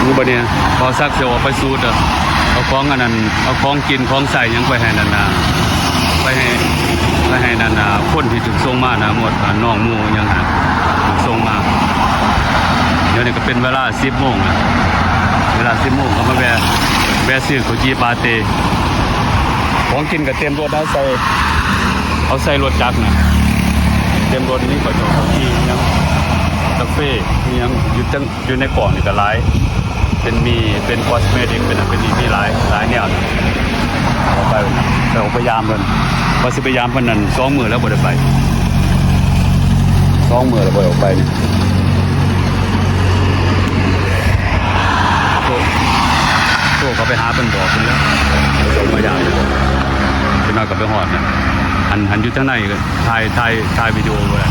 ຢູ່ບັດນີ້ ບ່າວສັກຊິອອກໄປສູດ ເອົາຂອງອັນນັ້ນ ເອົາຂອງກິນຂອງໃຊ້ຫຍັງໄປໃຫ້ນັ້ນນະ ໄປໃຫ້ ໄປໃຫ້ນັ້ນນະ ຄົນທີ່ຖືກສົ່ງມານະ ໝົດ ນ້ອງໝູ່ຫຍັງຫັ້ນ ຖືກສົ່ງມາ. ດຽວນີ້ກໍເປັນເວລາສິບໂມງລະ ເວລາສິບໂມງກໍມາແວ່ ແວ່ຊື້ເຂົ້າຈີ່ປາເຕ ຂອງກິນກໍເຕັມລົດ ເອົາໃສ່ ເອົາໃສ່ລົດຈັກນະ ເຕັມລົດ ມີເຂົ້າເຈົ້າເຂົ້າຈີ່ຫຍັງ ກາເຟຫຍັງ ຢູ່ຈັ່ງ ຢູ່ໃນກ້ອງນີ້ກໍຫຼາຍ ເປັນໝີ່ ເປັນຄອສເມຕິກ ເປັນ ເປັນອີ່ ມີຫຼາຍ ຫຼາຍແນວນະ. ອອກໄປ ໄປ ອອກໄປຢາມເພິ່ນ ວ່າຊິໄປຢາມເພິ່ນນັ້ນ ສອງມື້ແລ້ວບໍ່ໄດ້ໄປ ສອງມື້ແລ້ວບໍ່ໄດ້ອອກໄປນີ້. ໂທ ໂທເຂົ້າໄປຫາເພິ່ນ ບອກເພິ່ນແລ້ວ ສົ່ງມາຢາມ ເພິ່ນວ່າກໍໄປຮອດນະ ອັນ ອັນຢູ່ທາງໃນ ຖ່າຍ ຖ່າຍ ຖ່າຍວິດີໂອບໍ່ໄດ້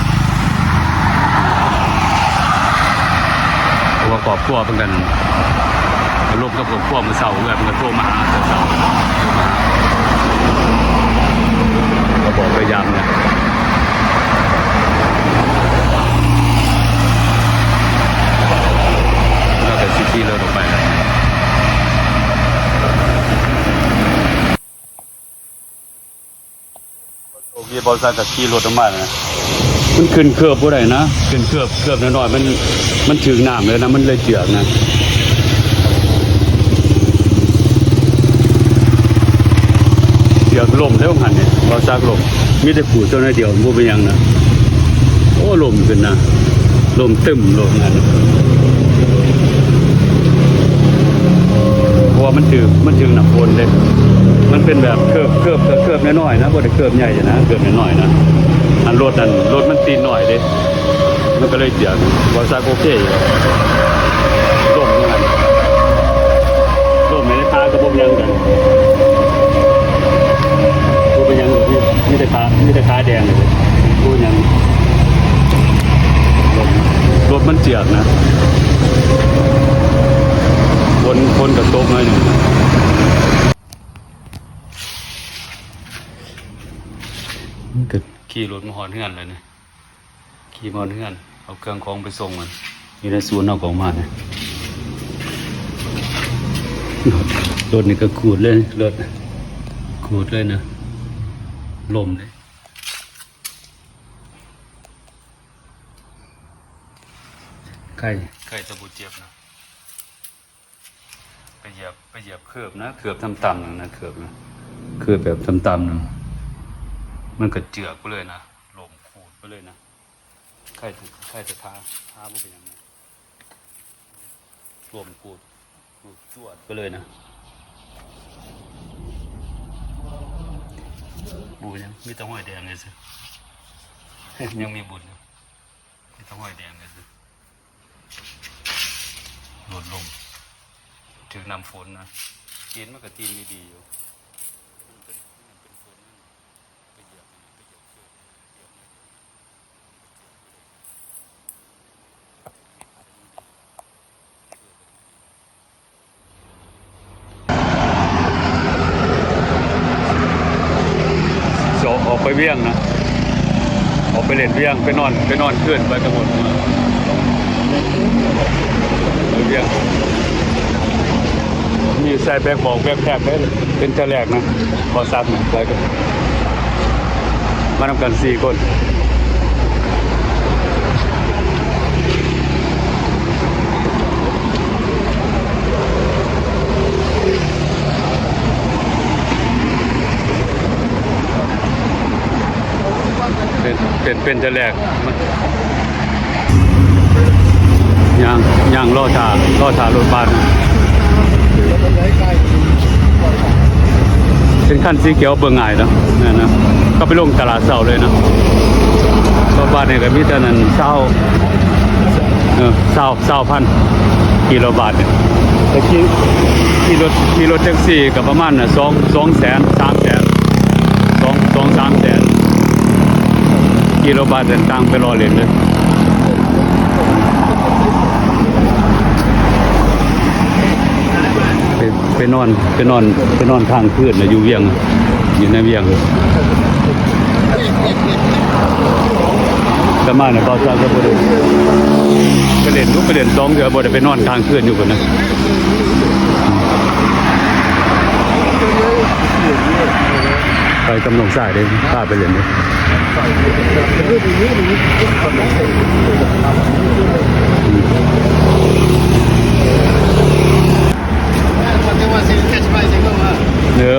ເພາະວ່າຄອບຄົວເພິ່ນກັນ ລົມກັບຄອບຄົວມື້ເຊົ້າ ເອື້ອຍເພິ່ນກໍໂທມາຫາຕອນເຊົ້າ ໂທມາຫາ ກໍບອກໄປຢາມນະ ແລ້ວກໍຊິຂີ່ລົດອອກໄປ. ໂຊກດີ ບ່າວສັກກໍຂີ່ລົດອອກມານະ ມັນຂຶ້ນເຄີບບໍ່ໄດ້ນະ ຂຶ້ນເຄີບ ເຄີບນ້ອຍໆ ມັນ ມັນຖືກນ້ຳເລີຍນະ ມັນເລີຍເຈື່ອນນະ ເກືອບລົ້ມເດ້ ວ່າຫັ້ນນີ້ ບ່າວສັກລົ້ມ ມີແຕ່ຂູດເທົ່າໜ້ອຍດຽວ ບໍ່ເປັນຫຍັງນະ. ໂອ້ ລົ້ມຂຶ້ນນະ ລົ້ມຕຶ້ມໂລດນັ້ນ ເພາະວ່າມັນຖືກ ມັນຖືກນ້ຳຝົນເດ້ ມັນເປັນແບບເຄີບ ເຄີບ ເຄີບນ້ອຍໆນະ ບໍ່ໄດ້ເຄີບໃຫຍ່ນະ ເຄີບນ້ອຍໆນະ ອັນລົດນັ້ນ ລົດມັນຕີນນ້ອຍເດ້ ມັນກໍເລີຍຈຽກ ບ່າວສັກໂອເຄຢູ່ ລົ້ມຢູ່ຫັ້ນ ລົ້ມໃນຂາກໍບໍ່ເປັນຫຍັງກັນ ບໍ່ເປັນຫຍັງ ມີ ມີແຕ່ຂາ ມີແຕ່ຂາແດງ ບໍ່ເປັນຫຍັງ. ລົດ ລົດມັນຈຽກນະ ຝົນ ຝົນກໍຕົກໜ້ອຍໜຶ່ງ ມັນກໍຂີ່ລົດມາຮອດເຮືອນແລ້ວນີ້ ຂີ່ມາຮອດເຮືອນ ເອົາເຄື່ອງຂອງໄປສົ່ງມັນ ຢູ່ໃນສູນເຮົາກໍອອກມານີ້ ລົດ ລົດນີ້ກໍຂູດເລີຍ ລົດຂູດເລີຍນະ ລົ້ມເດ້. ໄຄ ໄຄແຕ່ບໍ່ເຈັບນະ ໄປຢຽບ ໄປຢຽບເຄີບນະ ເຄີບຕ່ຳໆນະ ເຄີບນະ ເຄີບແບບຕ່ຳໆນະ ມັນກະເຈື່ອນໄປເລີຍນະ ລົ້ມຂູດໄປເລີຍນະ ໄຄ ໄຄແຕ່ທາ ທາບໍ່ເປັນຫຍັງນະ ລົ້ມຂູດ ຂູດຈວດໄປເລີຍນະ ບໍ່ເປັນຫຍັງ ມີແຕ່ຮອຍແດງຊື່ໆ ຍັງມີບຸນຢູ່ ມີແຕ່ຮອຍແດງກະຄື ລົດລົ້ມ ຖືກນ້ຳຝົນນະ ຕີນມັນກະຕີນດີໆຢູ່ ມັນເປັນ ມັນເປັນຝົນນັ້ນ ໄປຢຽບ ໄປຢຽບເຄື່ອງ ຢຽບ ຊິອອກໄປວຽງນະ ອອກໄປຫຼິ້ນວຽງ ໄປນອນ ໄປນອນຄືນ ໄປກັນໝົດ ໄປວຽງ ມີໃສ່ແບັກບອກແບັກແພັກໄດ້ ເປັນເທື່ອແລກນະ ບໍ່ຊັກນະ ໄປກັນ ມານຳກັນສີ່ຄົນ ເປັນ ເປັນ ເປັນເທື່ອແລກ ຍ່າງ ຍ່າງລໍຖ້າ ລໍຖ້າລົດບັດ ເປັນຄັນສີຂຽວເບິ່ງງ່າຍເນາະ ນັ້ນນະ ກໍໄປລົງຕະຫຼາດເຊົ້າເລີຍເນາະ ລົດບັດນີ້ກໍມີແຕ່ນັ້ນ ຊາວ ເອີ ຊາວ ຊາວພັນ ກິໂລບາດນີ້ ແຕ່ຂີ່ ຂີ່ລົດ ຂີ່ລົດແທັກຊີກໍປະມານສອງ ສອງແສນ ສາມແສນ ສອງ ສອງສາມແສນ ກິໂລບາດ ເດີນທາງໄປລໍ່ຫຼິ້ນເລີຍ ໄປ ໄປນອນ ໄປນອນ ໄປນອນຄ້າງຄືນນະ ຢູ່ວຽງ ຢູ່ໃນວຽງ ແຕ່ມານີ້ ບ່າວສັກກໍບໍ່ໄດ້ ໄປຫຼິ້ນຢູ່ ໄປຫຼິ້ນສອງເທື່ອ ບໍ່ໄດ້ໄປນອນຄ້າງຄືນຢູ່ພຸ້ນນະ. ໄປກັບນ້ອງຊາຍເດ້ ພາໄປຫຼິ້ນເດ້. ເອີ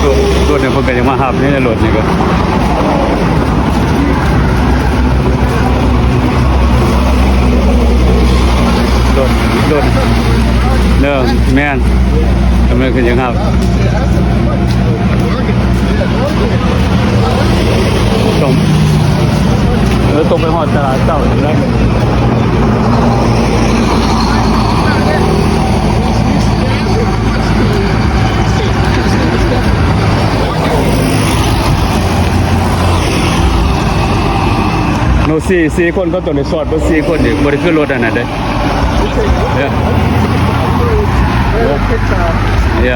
ລົດ ລົດນີ້ເພິ່ນກໍຍັງມາຮັບນີ້ ລົດນີ້ກໍ ລົດ ລົດ ເອີ ແມ່ນ ກຳລັງຂຶ້ນຍັງຮັບ. ຕ້ອງ ເອີ ຕ້ອງໄປຮອດຕະຫຼາດເຊົ້າຈັ່ງໃດ. ໂນ ສີ່ ສີ່ຄົນ ເຂົາຕ້ອງໄດ້ສອດເບິດສີ່ຄົນອີກ ບໍ່ໄດ້ຄືລົດອັນນັ້ນເດ້. ເອີ ເອີ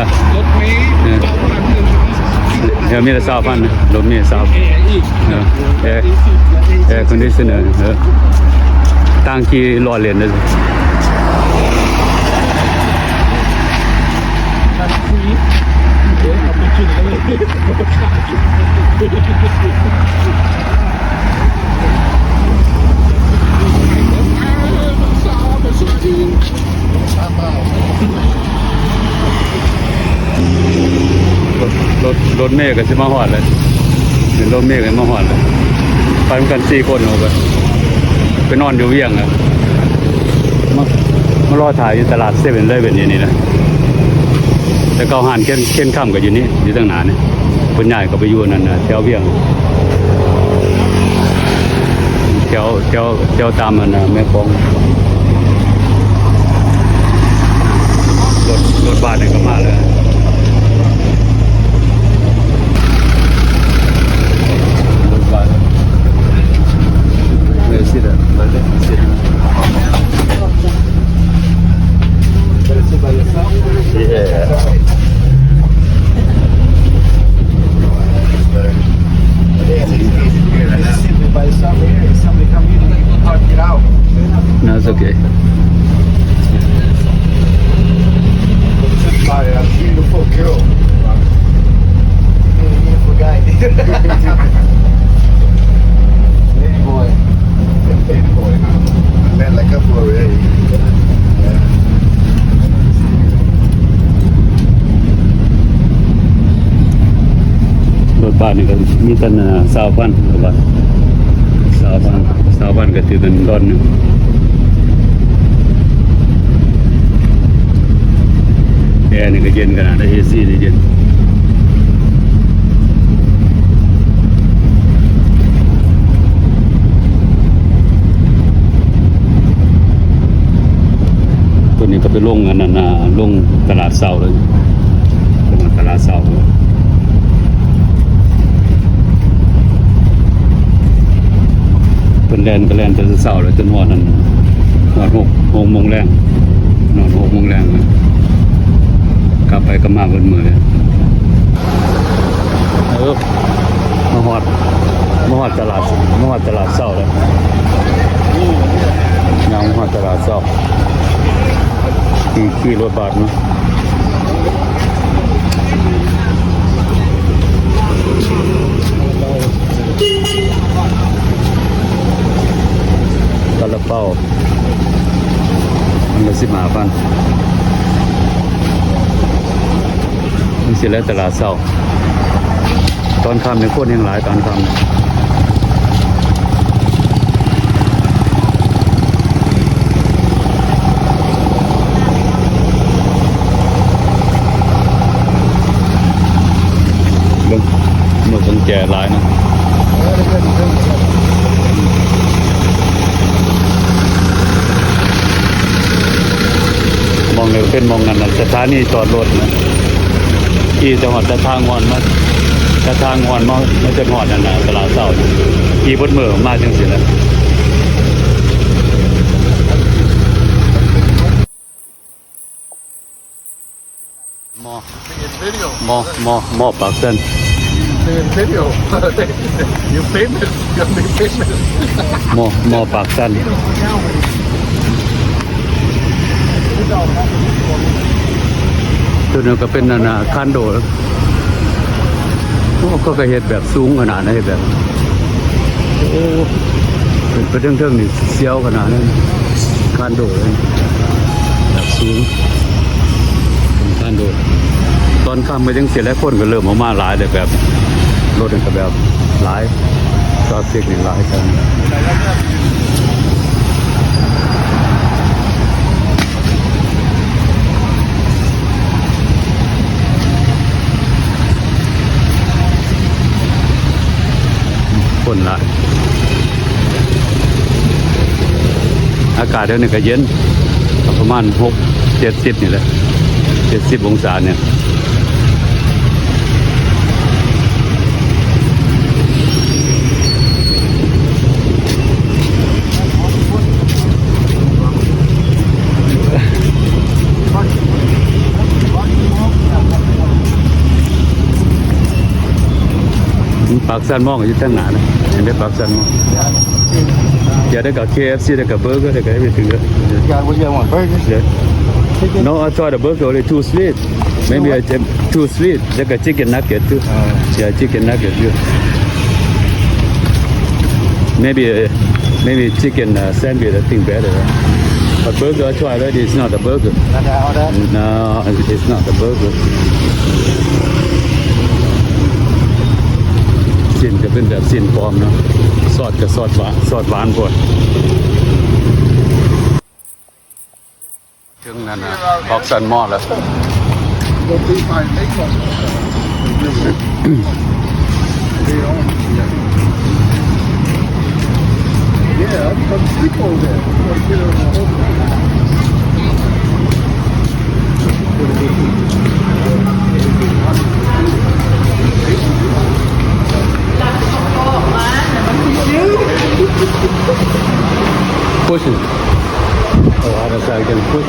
ເອີ ມີແຕ່ຊາວພັນ ລົດມີຊາວ ເອີ ແອ ແອຄອນດິຊັນເນີ ເອີ ຕ່າງຂີ່ລໍ້ຫຼິ້ນເດ້. ລົດ ລົດເມກໍຊິມາຮອດແລ້ວ ຂຶ້ນລົດເມກໍມາຮອດແລ້ວ. ໄປນຳກັນສີ່ຄົນ ເຮົາກໍໄປນອນຢູ່ວຽງແລ້ວ ມາ ມາລໍຖ້າຢູ່ຕະຫຼາດເຊເວັນເລເວັນຢູ່ນີ້ນະ. ແຕ່ເກົ່າຮ້ານເຄນ ເຄນຄຳກໍຢູ່ນີ້ ຢູ່ທາງໜ້ານີ້ ເພິ່ນຍ້າຍເຂົ້າໄປຢູ່ນັ້ນນະ ແຖວວຽງ ແຖວ ແຖວ ແຖວຕາມອັນນະ ແມ່ຂອງ. ລົດ ລົດບັສນີ້ກໍມາແລ້ວ ລົດບັສ. Where is it? Where is it? But it's by yourself? Yeah. It's better. Yeah, it's easy. It's easy by yourself. Here, if somebody come in, you can park it out. No, it's okay. By a beautiful girl. Beautiful guy. Pretty boy. Pretty boy, huh? I met like a couple already. ລົດບັສນີ້ກໍມີແຕ່ຊາວພັນ ລົດບັສຊາວພັນ ຊາວພັນກໍຖືເປັນດອນໜຶ່ງ. ແອນີ້ກໍເຢັນຂະໜາດ ເອຊີນີ້ເຢັນ. ຕົວນີ້ກໍໄປລົງອັນນັ້ນນະ ລົງຕະຫຼາດເຊົ້າເລີຍ ລົງຕະຫຼາດເຊົ້າ. ເພິ່ນແລ່ນກໍແລ່ນແຕ່ເຊົ້າແລ້ວ ຈົນຮອດນັ້ນ ຮອດຫົກ ຫົກໂມງແລງ ນອນຫົກໂມງແລງ ກັບໄປກັບມາເບິດມື້ເລີຍ. ເອີ ມາຮອດ ມາຮອດຕະຫຼາດ ມາຮອດຕະຫຼາດເຊົ້າແລ້ວ ຍ່າງມາຮອດຕະຫຼາດເຊົ້າ ຂີ່ ຂີ່ລົດບັສມາ. ຊາລາເປົາ ອັນລະສິບຫ້າພັນ ມັນຊິແລ້ວແຕ່ຕະຫຼາດເຊົ້າ. ຕອນຄ່ຳນີ້ຄົນແຮ່ງຫຼາຍ ຕອນຄ່ຳ. ເບິ່ງ ໝົດກຸນແຈຫຼາຍເນາະ. ໝ່ອງນີ້ເປັນໝ່ອງອັນນັ້ນ ສະຖານີຈອດລົດນະ ຂີ່ຈະຮອດຕາທາງອ່ອນມາ ຕາທາງອ່ອນມາ ມາຈົນຮອດອັນນະ ຕະຫຼາດເຊົ້າ ຂີ່ເບິດມື້ມາຈັ່ງຊີ້ແຫຼະ. ໝໍ ໝໍ ໝໍ ໝໍປາກເຊືອນ. Video. You famous. You're famous. ໝໍ ໝໍປາກຊັນ ຕົວນັ້ນກໍເປັນອັນນ່າ ຄອນໂດ. ໂອ້ ເຂົາກໍເຮັດແບບສູງຂະໜາດນັ້ນ ເຮັດແບບ ໂອ້ ຂຶ້ນໄປເທິງໆນີ້ ສຽວຂະໜາດນັ້ນ ຄອນໂດເລີຍ ແບບສູງ ເປັນຄອນໂດ. ຕອນຄ່ຳກໍຈັ່ງຊີ້ແຫຼະ ຄົນກໍເລີ່ມອອກມາຫຼາຍແລ້ວ ແບບລົດນີ້ກໍແບບຫຼາຍ ຊອບເຊັກນີ້ຫຼາຍກັນ. ຄົນຫຼາຍ ອາກາດດຽວນີ້ກໍເຢັນ ປະມານຫົກເຈັດສິບນີ້ແຫຼະ ເຈັດສິບອົງສານີ້. ປາກຊັນມອງຢູ່ທາງໜ້ານະ ເຫັນໄດ້ປາກຊັນມອງ. Yeah, they got K F C, they got burger, they got everything there. Yeah, what do you want? Burgers? Yeah. Chicken? No, I tried the burger, only two sweet. Maybe I take two sweet, they got chicken nugget too. Oh. Yeah, chicken nugget too. Maybe, uh, maybe chicken, uh, sandwich, I think better. But burger I try already, it's not a burger. Not the order? No, it's not a burger. ຊີ້ນກໍເປັນແບບຊີ້ນປອມເນາະ ຊອດກໍຊອດຫວານ ຊອດຫວານໂພດ. ເຖິງນັ້ນນະ ປາກຊັນມອງແລ້ວ. Yeah, some people there. ໂອ້ຍ ເອົາອາຫານໃສ່ກັນພຸ້ນ.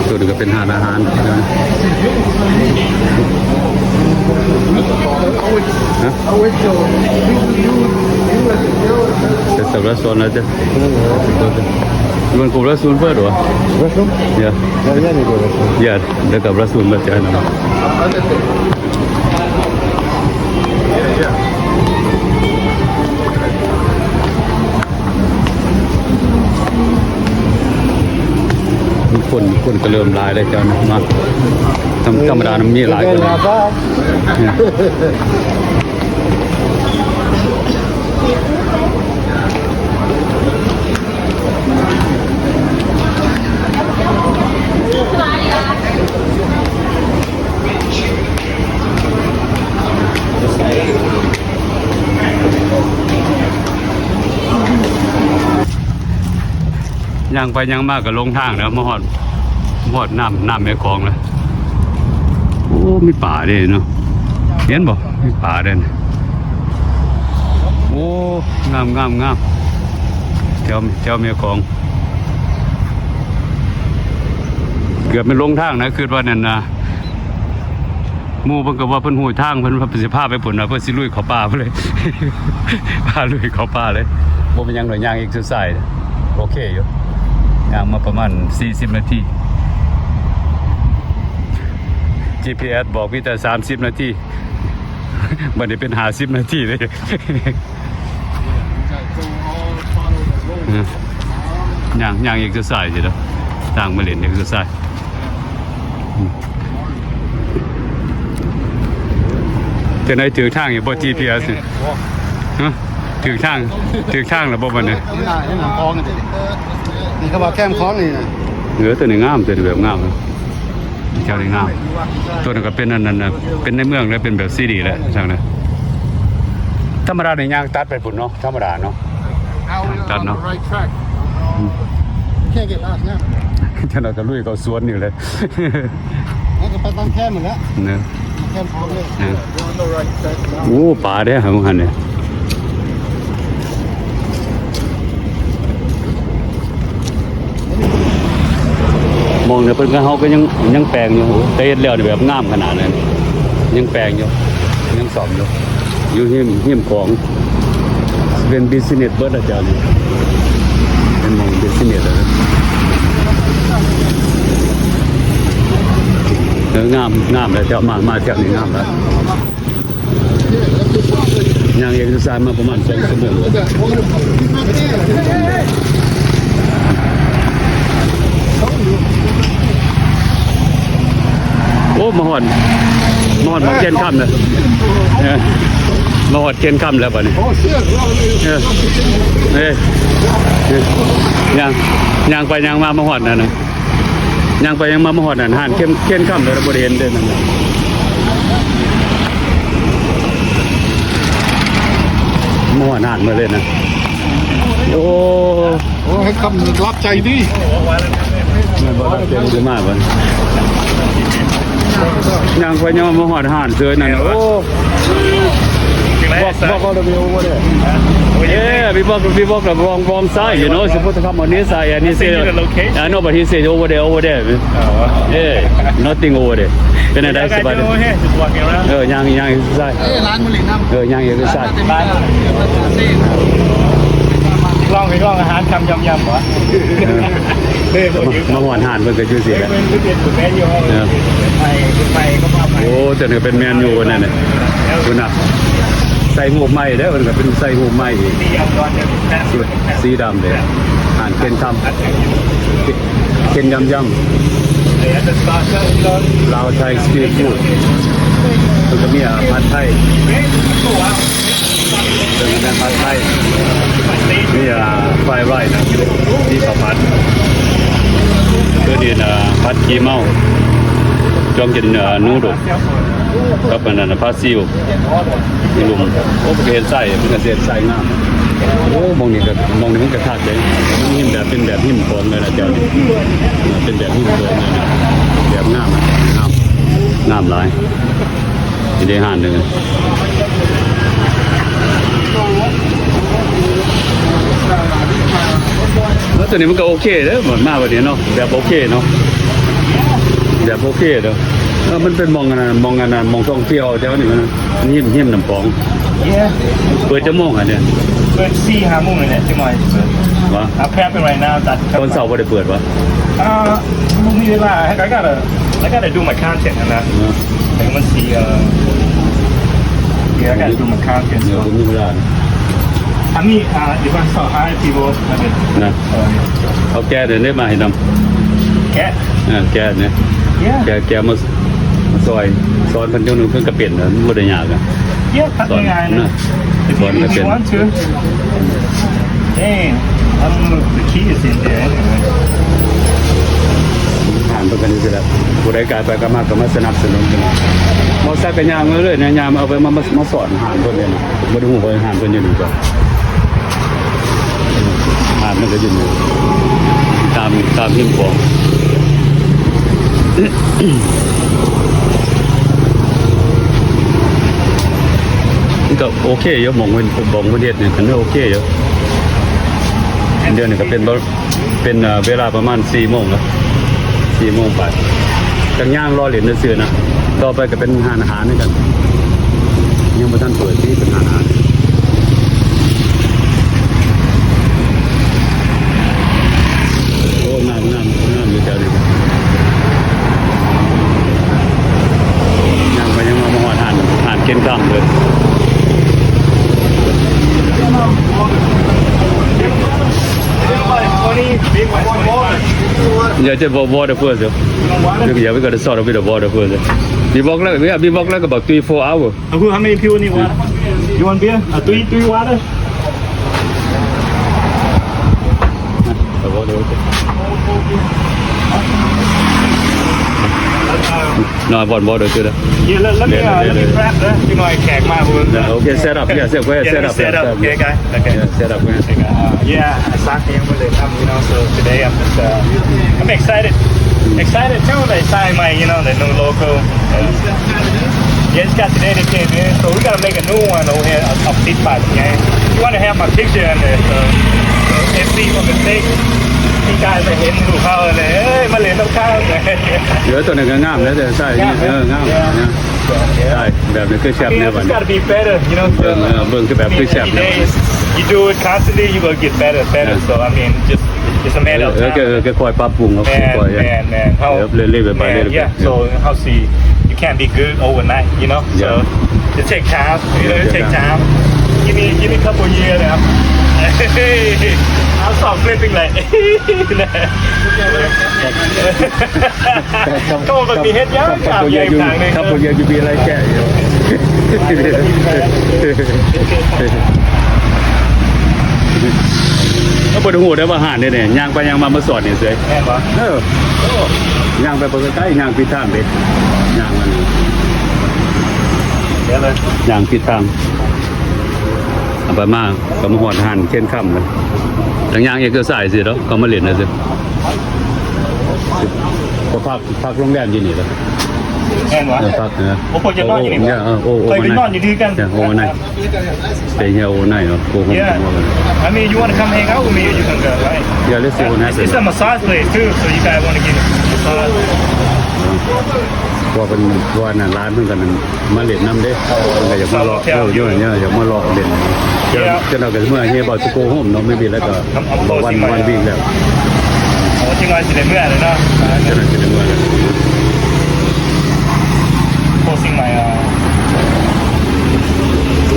ຕົວນີ້ກໍເປັນຮ້ານອາຫານ. ຮະ? That's the restaurant right there. You wanna go restaurant first or? Restaurant? Yeah. Yeah, yeah, we go restaurant. Yeah. ແລ້ວກໍປະຊຸມແລ້ວຈະນຳ ຄົນ ຄົນກໍເລີ່ມຫຼາຍແລ້ວເຈົ້ານະ ມາ ທຳ ທຳມະດານະມີຫຼາຍກວ່ານີ້. ຍ່າງໄປຍ່າງມາກໍຫຼົງທາງແລ້ວ ມາຮອດ ມາຮອດນ້ຳ ນ້ຳແມ່ຂອງແລ້ວ. ໂອ້ ມີປາເດ້ເນາະ ເຫັນບໍ່? ມີປາເດ້. ໂອ້ ງາມ ງາມ ງາມ ແຖວ ແຖວແມ່ຂອງ. ເກືອບແມ່ນຫຼົງທາງນະ ຄິດວ່ານັ້ນນະ. ໝູ່ເພິ່ນກໍວ່າເພິ່ນຮູ້ທາງ ເພິ່ນວ່າເພິ່ນຊິພາໄປພຸ້ນນະ ເພິ່ນຊິລຸຍເຂົ້າປ່າພຸ້ນເລີຍ ພາລຸຍເຂົ້າປ່າເລີຍ. ບໍ່ເປັນຫຍັງດອກ ຍ່າງເອັກເຊີໄຊ ໂອເຄຢູ່ ຍ່າງມາປະມານສີ່ສິບນາທີ. ຈີພີເອັສບອກມີແຕ່ສາມສິບນາທີ ບັດນີ້ເປັນຫ້າສິບນາທີເລີຍ. ຍ່າງ ຍ່າງເອັກເຊີໄຊຊິເດີ ທາງມາຫຼິ້ນເອັກເຊີໄຊ. ອືມ ຈັ່ງໃດ ຖືກທາງຢູ່ບໍ່ ຈີພີເອັສນີ້? ຮະ? ຖືກທາງ ຖືກທາງແລ້ວບໍ່ບັດນີ້? ນີ້ນະ ນີ້ນະ ຄອງນີ້ ນີ້ກໍວ່າແຄມຄອງນີ້ນະ. ເອີ ຕົວນີ້ງາມ ຕົວນີ້ແບບງາມ. ແຖວນີ້ງາມ. ຕົວນັ້ນກໍເປັນອັນນັ້ນນະ ເປັນໃນເມືອງເລີຍ ເປັນແບບຊີດີແຫຼະ ທາງນັ້ນ. ທຳມະດານີ້ຍ່າງຕັດໄປພຸ້ນເນາະ ທຳມະດາເນາະ ຕັດເນາະ. ອືມ ຈັ່ງນັ້ນກໍລຸຍເຂົ້າສວນນີ້ແຫຼະ ແລ້ວກໍໄປຕາມແຄມຫັ້ນແຫຼະ ເນາະ. ໂອ້ ປາເດ້ ເຮົາຫັ້ນນີ້ ມອງນີ້ເພິ່ນກໍ ເຮົາກໍຍັງ ຍັງແປງຢູ່ ແຕ່ເຮັດແລ້ວນີ້ແບບງາມຂະໜາດນັ້ນ. ຍັງແປງຢູ່ ຍັງສ້ອມຢູ່ ຢູ່ຮິມ ຮິມຂອງ ເປັນບິສເນສເບິດລະແຖວນີ້ ເປັນໝ່ອງບິສເນສລະ ເອີ ງາມ ງາມລະແຖວ ມາ ມາແຖວນີ້ງາມລະ ຍ່າງເອກເຊີສາຍມາປະມານສອງຊົ່ວໂມງ ໂອ້ ມາຮອດ ມາຮອດໝ່ອງເຄນຄຳແລ້ວ ເອີ ມາຮອດເຄນຄຳແລ້ວບາດນີ້ ເອີ ເອີ ຍ່າງ ຍ່າງໄປຍ່າງມາ ມາຮອດນັ້ນນະ ຍ່າງໄປຍ່າງມາ ມາຮອດຫັ້ນ ຮ້ານເຄນ ເຄນຄຳ ແຕ່ບໍ່ໄດ້ເຫັນເດ້ນັ້ນ ມາຮອດຮ້ານໝົດເລີຍນະ ໂອ້ ໂອ້ ໃຫ້ຄຳລັບໃຈຕິ ແມ່ນບໍ່ ລັບໃຈ ຄືມາບັດ ຍ່າງໄປຍ່າງມາຮອດຮ້ານເຊີຍນັ້ນ ໂອ້ Walk, walk all the way over there. Yeah, we walk, we walk the wrong, wrong side, you know. Supposed to come on this side, and he said, I know, but he said over there, over there. Yeah, nothing over there. ເປັນແນວໃດ ສະບາຍດີ? ເອີ ຍ່າງ ຍ່າງ ເອີ ຮ້ານມື້ນີ້ນຳ ເອີ ຍ່າງ ເອີ ຮ້ານ ລອງ ລອງອາຫານຄ່ຳຢ້ຳໆ ບໍ່? ເອີ ມາ ມາຮອດຮ້ານເພິ່ນກໍຢູ່ຊີ້ແຫຼະ ເອີ ໂອ້ ຕົວນີ້ເປັນແມນຢູພຸ້ນນະ ພຸ້ນນະ ໃສ່ຮູບໄມ້ເດ້ ເພິ່ນກໍເປັນໃສ່ຮູບໄມ້ອີກ ຊຸດສີດຳເດ້ ຮ້ານເຄນຄຳ ເຄ- ເຄນຢ້ຳໆ ລາວໄທສະຕຣີດຟູດ ເພິ່ນກໍມີ ອາ ຜັດໄທ ເປັນແມ່ນຜັດໄທ ມີ ອ່າ fried rice ນະ ມີເຂົ້າຜັດ ຄືນີ້ນະ ຜັດຂີ້ເມົາ ຈອງກິນ ອ່າ ນູໂດ ກັບອັນນັ້ນນະ ປາຊິວ ລຸມ ໂອ້ ເພິ່ນກໍເຮັດໄສ້ ເພິ່ນກໍຊິເຮັດໄສ້ງາມ ໂອ້ ໝ່ອງນີ້ກໍ ໝ່ອງນີ້ມັນກໍຄັກເດ້ ມັນເປັນແບບ ເປັນແບບຮິມຂອງເລີຍນະ ແຖວນີ້ ເປັນແບບຮິມຂອງເລີຍນະ ແບບງາມ ງາມ ງາມຫຼາຍ. ນີ້ເດ້ຮ້ານໜຶ່ງ ແລ້ວຕົວນີ້ມັນກໍໂອເຄເດີ ມາບັດນີ້ເນາະ ແບບໂອເຄເນາະ ແບບໂອເຄເດີ ເອີ ມັນເປັນໝ່ອງອັນນັ້ນ ໝ່ອງອັນນັ້ນ ໝ່ອງທ່ອງທ່ຽວແຖວນີ້ ມັນຮິມ ຮິມນ້ຳຂອງ Yeah. ເປີດຈັກໂມງອັນນີ້? ເປີດສີ່ຫ້າໂມງນີ້ແຫຼະ ຈັກໜ້ອຍເປີດ ວ່າ I'm prepping right now. ຕອນເຊົ້າບໍ່ໄດ້ເປີດຫວາ? Uh, ບໍ່ມີເວລາ I gotta, I gotta do my content ຫັ້ນນະ ເອີ ແຕ່ມັນຊິ uh, yeah, I gotta do my content. ເອີ ບໍ່ມີເວລາ I mean, uh, if I saw hi people, I mean, ນະ ເອີ ເອົາແກະເດີ ມາໃຫ້ນຳ ແກະ ເອີ ແກະນີ້ Yeah. ແກະ ແກະມາ ມາຊ່ອຍ ສອນເພິ່ນ ເພິ່ນກໍເປັນ ມັນບໍ່ໄດ້ຍາກ Yeah, ຄັດງ່າຍໆ ນະ ສອນກໍເປັນ If you want to. Dang, I don't know if the key is in there anyway. ຮ້ານເພິ່ນກໍນີ້ແຫຼະ ຜູ້ໃດກາຍໄປກາຍມາກໍມາສະໜັບສະໜູນກັນ ມາສັກກະຍ່າງມາເລີຍນະ ຍ່າງເອົາໄປ ມາ ມາ ມາສອນຮ້ານເພິ່ນເລີຍນະ ບໍ່ໄດ້ຮູ້ວ່າຮ້ານເພິ່ນຢູ່ນີ້ກໍ ຫາດມັນກໍຢູ່ນີ້ ຕາມ ຕາມຮິມຂອງ ມັນກໍໂອເຄຢູ່ ໝ່ອງເພິ່ນ ໝ່ອງເພິ່ນເຮັດນີ້ ມັນໂອເຄຢູ່ ດຽວນີ້ກໍເປັນ ເປັນ ເອີ ເວລາປະມານສີ່ໂມງແລ້ວ ສີ່ໂມງປາຍ ຈັກຍ່າງລໍຫຼິ້ນຊື່ໆນະ ຕໍ່ໄປກໍເປັນຮ້ານອາຫານຄືກັນ ຍັງບໍ່ທັນເປີດທີ່ເປັນຮ້ານອາຫານ ໂອ້ ງາມ ງາມ ງາມຢູ່ແຖວນີ້ ຍ່າງໄປຍ່າງມາ ມາຮອດຮ້ານ ຮ້ານເຄນຄຳເລີຍ. Yeah, just wa-, water first, yo. Yeah, we gotta start off with the water first, yo. We walk like, yeah, we walk like about three, four hours. Uh, who, how many people need water? You want beer? Uh, three, three water? The water, okay. No, I want water too, though. Yeah, let, let me, uh, let me grab that. You know, I can't, my, uh, okay, set up. Yeah, set, go ahead, set up, set up. Okay, guys. Okay. Yeah, set up, man. Okay, uh, yeah, I saw him with it. Um, you know, so today I'm just, uh, I'm excited. Excited too. They signed my, you know, the new logo. Uh, yeah, just got today they came in, so we gotta make a new one over here. A, a big body, yeah. You wanna have my picture in there, so, so F C from the States. You guys are hitting through hard, like, hey, my little car. ເອີ ຕົວນັ້ນກໍງາມນະ ແຕ່ໃສ່ ງາມເນາະ ເອີ ງາມ ເອີ ນະ ໃສ່ແບບນີ້ຄືແຊບແນ່ບັດນີ້ It's gotta be better, you know. ເບິ່ງ ເອີ ເບິ່ງຄືແບບຄືແຊບແນ່ You do it constantly, you gonna get better, better. So I mean, just, it's a matter of time. ເອີ ເອີ ຄ່ອຍປັບປຸງເນາະ ຄ່ອຍ ແມ່ນໆ ເຮົາ ເອີ ເລື້ອຍໆໄປ ເລື້ອຍໆໄປ Yeah. So ເຮົາຊິ You can't be good overnight, you know. So it take time, you know, it take time. Give me, give me a couple years now. I'll start flipping like ກໍບໍ່ມີເຮັດຫຍັງ ຄັບບໍ່ເຍອະຢູ່ ຄັບບໍ່ເຍອະຢູ່ ມີອາໄລແກະຢູ່ ກໍບໍ່ຮູ້ໄດ້ວ່າຮ້ານນີ້ ຍ່າງໄປຍ່າງມາ ມາສອດນີ້ເສຍ ແມ່ນບໍ່? ເອີ ຍ່າງໄປບໍ່ໄກ ຍ່າງຜິດທາງເດ້ ຍ່າງມັນ ຍ່າງຜິດທາງ ເອົາໄປມາ ກໍມາຮອດຮ້ານເຄນຄຳແລ້ວ ຈັ່ງຍ່າງເອັກເຊີໄຊຊິດອກ ເຂົາມາຫຼິ້ນຊື່ ກໍພັກ ພັກໂຮງແຮມຢູ່ນີ້ແຫຼະ ແມ່ນບໍ່? ເອີ ພັກ ເອີ ໂອ້ ຂ້ອຍຈະນອນຢູ່ນີ້ ໂອ້ ຂ້ອຍກໍນອນຢູ່ນີ້ຄືກັນ ໂອ້ ໂອ້ Stay here overnight ເນາະ Go home tomorrow. Yeah. I mean, you wanna come hang out with me, you can go, right? Yeah, let's see what happens. It's a massage place too, so you guys wanna get a massage. ເພາະວ່າເພິ່ນ ເພາະວ່ານັ້ນ ຫຼານເພິ່ນກໍນັ້ນ ມາຫຼິ້ນນຳເດ້ ເພິ່ນກໍຢາກມາເລາະ ເອີ ຢາກມາເລາະຫຼິ້ນ ເຈົ້າ ເຈົ້າໜ້ອຍກໍຊິເມືອ ເຮຍບອກຊິໂກໂຮມເນາະ maybe ແລ້ວກໍບອກວັນ ວັນວີກແລ້ວ ໂອ້ ຈັກໜ້ອຍຊິໄດ້ເມືອແລ້ວເນາະ ຈັກໜ້ອຍຊິໄດ້ເມືອແລ້ວ Closing my, uh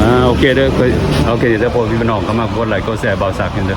ອ່າ ໂອເຄເດີ ໂອເຄເດີ ພໍ່ພີ່ນ້ອງເຂົ້າມາກົດໄລກົດແຊເບົາສັກເດີ.